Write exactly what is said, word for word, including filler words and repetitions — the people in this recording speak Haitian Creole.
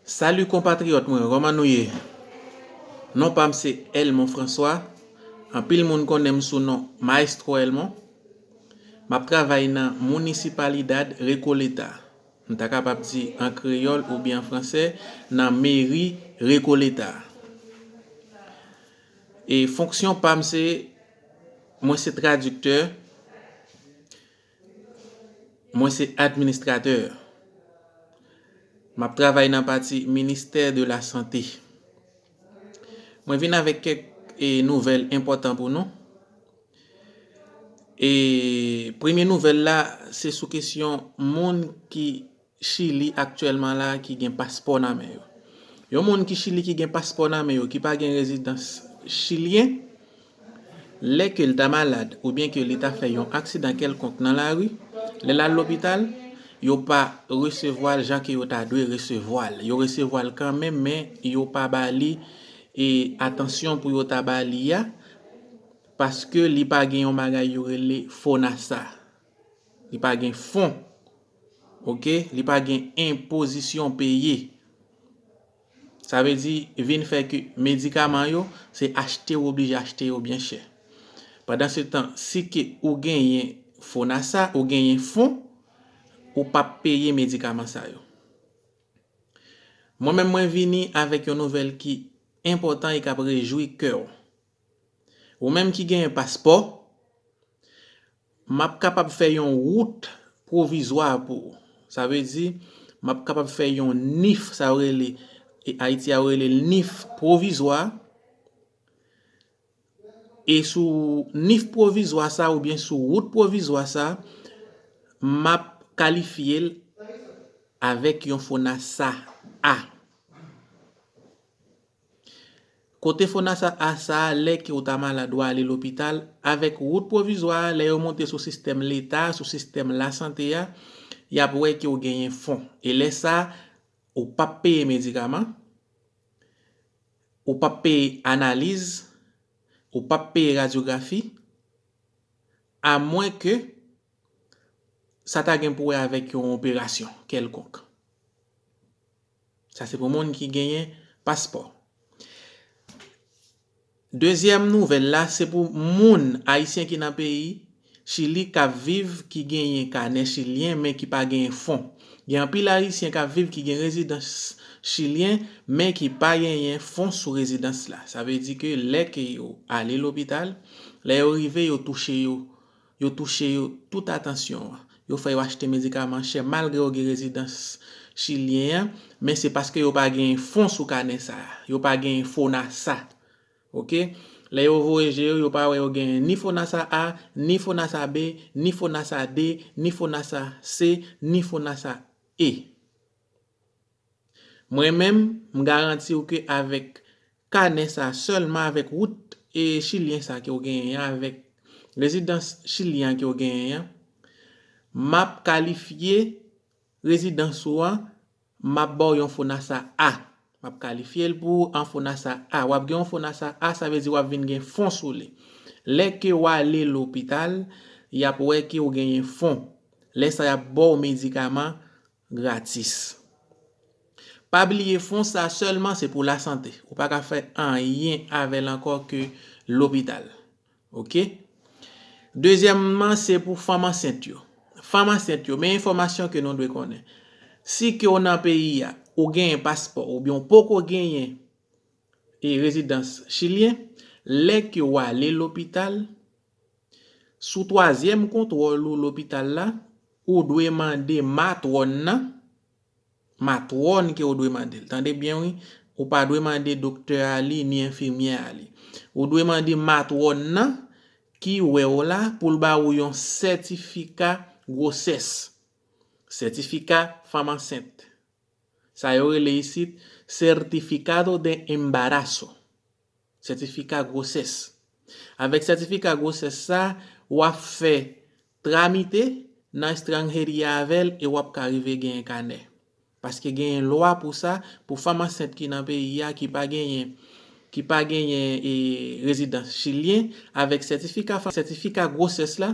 Salut konpatriyòt mwen, kòman nou ye? Non pa m se Elmon François. Anpil moun konnen m sou non Maestro Elmon. M ap travay nan Municipalidad Recoleta. M ta kapab di an kreyòl oubyen an fransè, nan meri Recoleta. E fonksyon pa m se, mwen se tradiktè, mwen se administratè. M ap travay nan pati Ministère de la Santé. Mwen vin avèk kèk, e, nouvèl enpòtan pou nou. E premye nouvèl la, se sou kesyon moun ki Chili aktyèlman la ki gen paspò nan men yo. Yon moun ki Chili ki gen paspò nan men yo, ki pa gen rezidans chilyen, lè ke l ta malad oubyen ke li ta fè yon aksidan kèlkonk nan lari, lè l al lopital, yo pa resevwa l jan ke yo ta dwe resevwa l. Yo resevwa l kanmenm, men yo pa ba li, e, atansyon pou yo ta ba li a, paske li pa gen yon bagay yo rele FONASA. Li pa gen fon. Oke? Li pa gen enpozisyon peye. Sa vle di, vin fè ke medikaman yo, se achte w oblije achte yo byen chè. Pandan se tan, si ke ou genyen FONASA, ou genyen fon, ou p ap peye medikaman sa yo. Mwen menm, mwen vini avèk yon nouvèl ki enpòtan e k ap rejwi kè w. Ou menm ki genyen paspò, m ap kapab fè yon wout pwovizwa pou ou. Sa vle di, m ap kapab fè yon nif, sa yo rele, e Ayiti a yo rele l nif pwovizwa. E sou nif pwovizwa sa oubyen sou wout pwovizwa sa, m ap kalifye l avèk yon FONASA A. Kote FONASA A sa a, lè ke w ta malad, w ale lopital, avèk wout pwovizwa a, lè yo monte sou sistèm Leta, sou sistèm lasante a, y ap wè ke w genyen fon. E lè sa a, ou p ap peye medikaman, ou p ap peye analiz, ou p ap peye radyografi, amwen ke sa ta gen pou wè avèk yon operasyon kèlkonk. Sa se pou moun ki genyen paspò. Dezyèm nouvèl la, se pou moun ayisyen ki nan peyi Chili k ap viv, ki genyen kanè chilyen, men ki pa genyen fon. Gen anpil ayisyen k ap viv ki gen rezidans chilyen, men ki pa genyen fon sou rezidans la. Sa vle di ke lè ke yo ale lopital, lè yo rive, yo touche yo, yo touche yo tout atansyon an. Yo fè yo achte medikaman chè malgre yo gen rezidans chilyen an, men se paske yo pa gen fon sou kanè sa a. Yo pa gen FONASA. Oke? Lè yo voye je yo, yo pa wè yo gen ni FONASA A, ni FONASA B, ni FONASA D, ni FONASA C, ni FONASA E. Mwen menm, m garanti w ke avèk kanè sa a, sèlman avèk wout e chilyen sa a ke w genyen an, avèk rezidans chilyen an ke w genyen an, m ap kalifye rezidans ou an, m ap ba w yon FONASA A. M ap kalifye l pou ou an FONASA A. W ap gen yon FONASA A, sa vle di w ap vin gen fon sou li. Lè ke w ale lopital, y ap wè ke w genyen fon. Lè sa a, y ap ba w medikaman gratis. Pa bliye, fon sa sèlman se pou lasante. Ou pa ka fè anyen avè l ankò ke lopital. Oke? Dezyèmman, se pou fanm ansent yo. Fanm ansent yo, men enfòmasyon ke nou dwe konnen. Si ke w nan peyi a, ou genyen paspò oubyen w poko genyen e rezidans chilyen, lè ke w ale lopital, sou twazyèm kontwòl ou lopital la, ou dwe mande matwòn nan, matwòn ke w dwe mande l. Tande byen wi, ou pa dwe mande doktè a li ni enfimyè a li. Ou dwe mande matwòn nan ki wè w la pou l ba ou yon sètifika gwosès. Sètifika fanm ansent. Sa yo rele isit certificado de embarazo. Sètifika gwosès. Avèk sètifika gwosès sa, w ap fè tramite nan estranjeri a avè l e w ap ka rive genyen kanè. Paske genyen lwa pou sa, pou fanm ansent ki nan peyi a, ki pa genyen, ki pa genyen, e, rezidans chilyen, avèk sètifika, sètifika gwosès la,